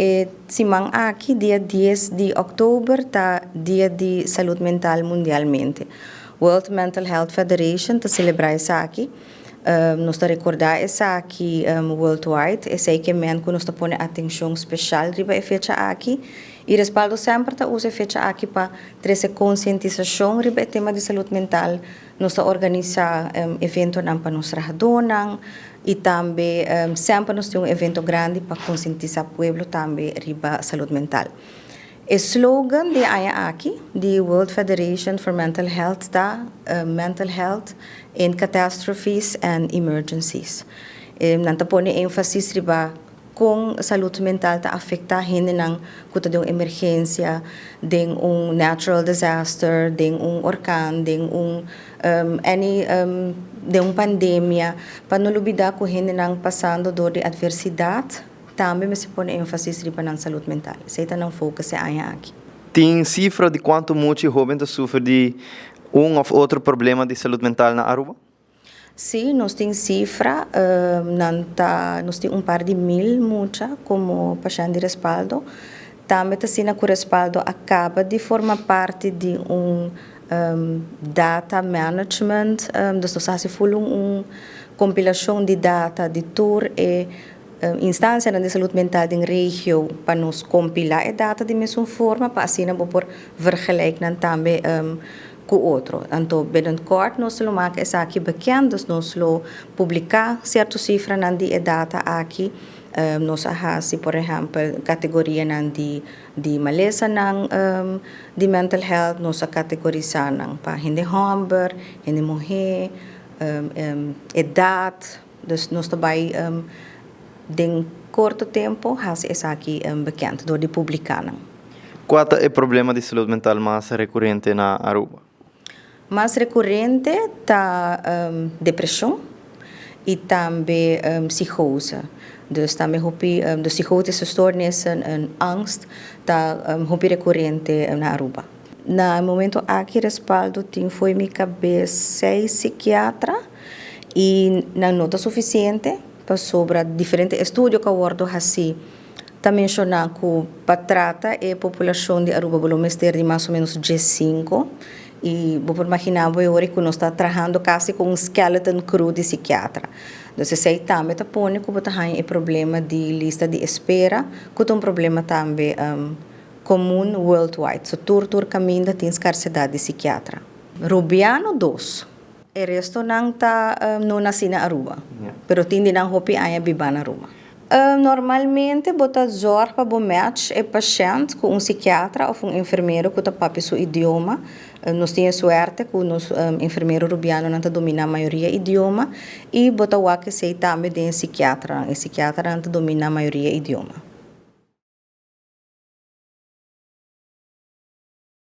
E siman aki, dia 10 di october, ta Dia di Salud Mental mundialmente. World Mental Health Federation ta celebra esaki. Nos ta recorda esaki worldwide. Esey kiermen cu nos ta pone atencion special riba e fecha aki. Y Respaldo semper ta usa e fecha aki pa trece concientisacion riba e tema di salud mental. Nos ta organisa eventonan pa nos trahadornan y tambe semper nos tin un evento grandi pa concientisa pueblo tambe riba salud mental. E slogan di aña aki di World Federation for Mental Health ta "Mental Health in Catastrophes and Emergencies". Nan ta pone enfasis riba con salud mental ta afecta hendenan cu ta den un emergencia, den un natural disaster, den un orkan, den un pandemia, pa no lubida cu hendenan pasando door di adversidad, tambe mester pone enfasis riba nan salud mental. Esey ta nan focus e aña aki. Tin cifra di cuanto mucha hoben ta sufri di un of otro problema di salud mental na Aruba? Si, nos tin cifra, nos tin un par di mil mucha como paciente di Respaldo. Tambe ta asina cu Respaldo a caba di forma parti di un data management, dus nos ta haci full un compilacion di data di tur e instancia di salud mental den regio pa nos compila e data di mesun forma pa asina bo por vergelijk nan tambe cu otro. Anto, binnenkort nos lo maak esaki bekend, dus nos lo publica cierto cifranan di e data aki. Nos a hasi, por ehempel, categorianan di malesanan di mental health, nos a categorisa nan pa hende homber, hende muhe, edad, dus nos ta bay den corto tempo hasi esaki bekend door di publica nan. Cua ta e problema di salud mental mas recurente na Aruba? Mas recurente ta depresion y tambe psicose. Dus tambe hopi, de psychotische stoornissen en angst ta hopi recurrente na Aruba. Na momento aki Respaldo tin fo'i mi cabes seis psikiatra y nan no ta suficiente pasobra diferente estudio cu a wordo haci ta menciona cu pa trata e poblacion di Aruba bo lo mester di mas o menos 15 y bo por imagina bo ora cu nos ta trahando casi cu un skeleton crew di psikiatra. Dus esey tambe ta pone cu bo ta haya e problema di lista di espera, cu ta un problema tambe comun worldwide. So tur caminda tin scarcedad di psikiatra. Rubiano dos. E resto nan ta no naci na Aruba, pero tin di nan hopi aña biba na Aruba. Normalmente bo ta zorg pa bo match e pashent cu un psikiatra of un enfermero cu ta papia su idioma. Nos tin suerte cu nos enfermero rubianonan ta domina mayoria idioma y bo ta wak esey tambe den psikiatra. E psikiatra ta domina mayoria idioma.